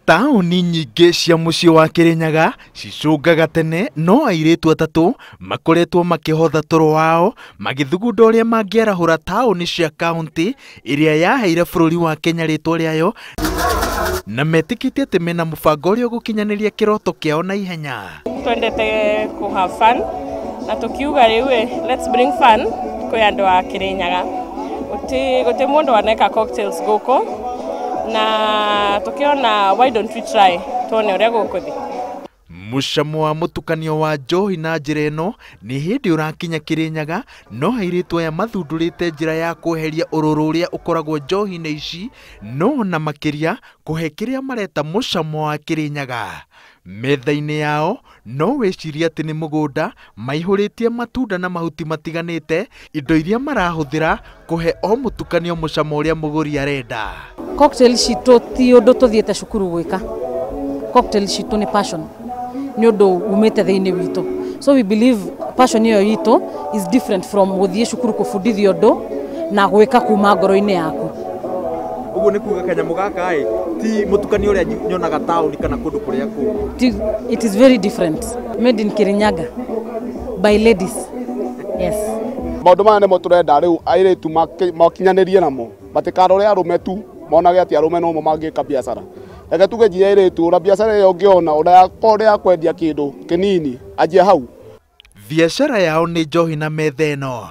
Taũni nyingĩ cia mũciĩ wa Kĩrĩnyaga cicũngaga tene no airĩtu atatũ makoretwo makĩhotha toro wao magĩthugunda ũrĩa mangĩarahũra taũni cia kaunti ĩrĩa yaheire bũrũri wa Kenya rĩtwa rĩayo na metĩkĩtie atĩ mena mũbango ũrĩa ũgũkinyanĩria kĩroto kĩao na ihenya. Twendete ku have fun na tukiuga rĩu let's bring fun kwĩ andũ a Kĩrĩnyaga. Gũtĩ mũndũ waneka cocktails gũkũ na tukiona why don't we try tuone ũrĩa gũkũthi. Mũcamo wa mũtukanio wa njohi na njĩra ĩno nĩ hĩndĩ ũrakinya Kĩrĩnyaga no airĩtu aya mathundũrĩte njĩra ya kweheria ũrũrũ ũrĩa ũkoragwo njohi-inĩ ici no na makĩria kũhe kĩrĩa mareta mũcamo wa Kĩrĩnyaga. Metha-inĩ yao no wĩcirie atĩ nĩ mũgũnda maihũrĩtie matunda na mahuti matiganĩte, indo iria marahũthĩra kũhe o mũtukanio mũcamo ũrĩa mũgũri arenda. Cocktail citũ ti ũndũ tũthiĩte cukuru gwĩka. Cocktail citũ nĩ passion, nĩ ũndũ umĩte thĩinĩ witũ. So we believe passion ĩyo itũ is different from gũthiĩ cukuru kũbundithio ũndũ na gwĩka kuma ngoro-inĩ yaku. Ũguo nĩ kuga kanyamũ gaka ĩ ti mũtukanio ũrĩa nyonaga taũni kana kũndũ kũrĩa kũngĩ. It is very different. Made in Kirinyaga by ladies. Yes. Maũndũ maya nĩmo tũrenda rĩu airĩtu makinyanĩrie namo, matikarore arũme tu monage atĩ arũme nomo mangĩka biacara. Reke tuge njia airĩtu ũrĩa biacara ĩyo ũngĩona ũrĩa korwo ya kwendia kĩndũ kĩnini anjia hau. Biacara yao nĩ njohi na metha ĩno.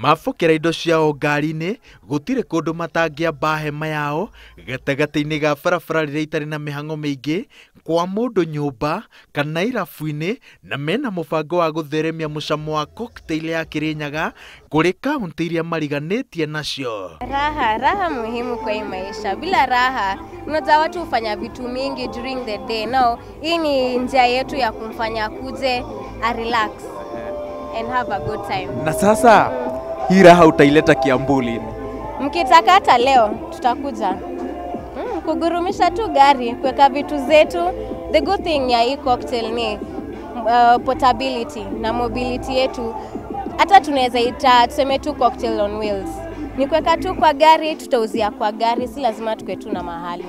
Mabokera indo ciao ngari-inĩ gũtirĩ kũndũ matangĩamba hema yao gatagatĩ-inĩ ga barabara rĩrĩa itarĩ na mĩhang'o mĩingĩ kwa mũndũ nyũmba kana irabu-inĩ na mena mũbango wa gũtheremia mũcamo wa cocktail ya Kĩrĩnyaga kũrĩ kaunti iria mariganĩtie nacio. Raha, raha muhimu kwa hii maisha. Bila raha, unajua watu hufanya vitu mingi during the day. Now, hii ni njia yetu ya kumfanya akuje a relax and have a good time. Na sasa hii raha utaileta Kiambu lini? Mkitaka hata leo tutakuja. Kugurumisha tu gari, kuweka vitu zetu. The good thing ya hii cocktail ni portability na mobility yetu. Hata tunaweza ita tuseme tu cocktail on wheels. Ni kuweka tu kwa gari, tutauzia kwa gari, si lazima tukue tu na mahali.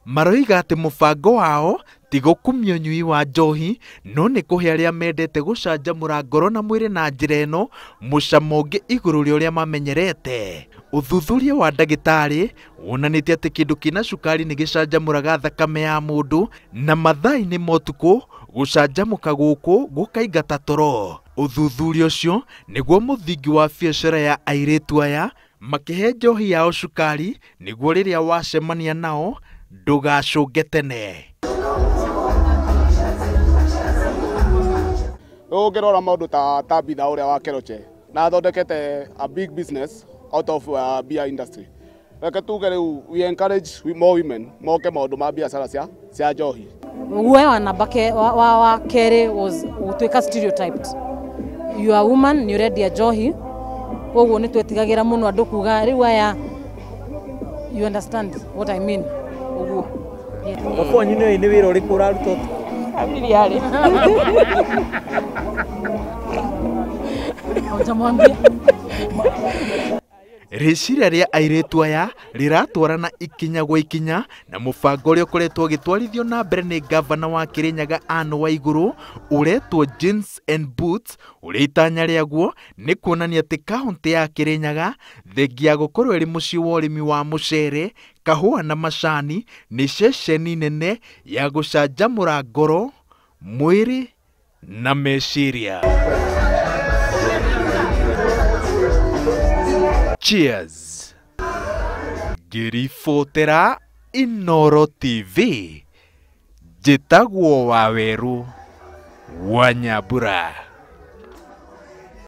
Maroiga atĩ mũbango wao ti gũkumia ũnyui wa njohi no nĩ kũhe arĩa mendete gũcanjamũra ngoro na mwĩrĩ na njĩra ĩno mũcamo ũngĩ igũrũ rĩa ũrĩa mamenyerete. Ũthuthuria wa ndagĩtarĩ wonanĩtie atĩ kĩndũ kĩna cukari nĩ gĩcanjamũraga thakame ya mũndũ na mathaa-inĩ ma ũtukũ gũcanjamũka gũkũ gũkaingata toro. Ũthuthuria ũcio nĩguo mũthingi wa biacara ya airĩtu aya makĩhe njohi yao cukari nĩguo rĩrĩa wacemania nao ndũgacũnge tene. Ũngĩrora maũndũ ta Tabitha ũrĩa wa Keroche na athondekete a big business out of beer industry. Reke tuge rĩu we encourage more women moke maũndũ ma biacara cia njohi. Guoya wa namba wa kerĩ was gũtuĩka stereotyped. You are a woman, nĩ ũrendia njohi, koguo nĩ twetigagĩra mũno andũ kuga rĩu aya, you understand what I mean. Ũguo. Baba wanyu nĩ wĩra ũrĩkũ ũraruta? Familiarĩ. Hautamwambia. Rĩciria rĩa airĩtu aya rĩratwarana ikinya gwa ikinya na mũbango ũrĩa ũkoretwo ũgĩtwarithio na mbere nĩ gavana wa Kĩrĩnyaga Anne Waigũrũ ũretwo Jeans and Boots ũrĩa itanya rĩaguo nĩ kuonania atĩ kaunti ya Kĩrĩnyaga thengia ya gũkorwo ĩrĩ mũciĩ wa ũrĩmi wa mũcere, kahũa na macani nĩ ceceni nene ya gũcanjamũra ngoro, mwĩrĩ na meciria. Cheers. Ngĩribotera Inooro TV, njĩtagwo Wawerũ wa Nyambura.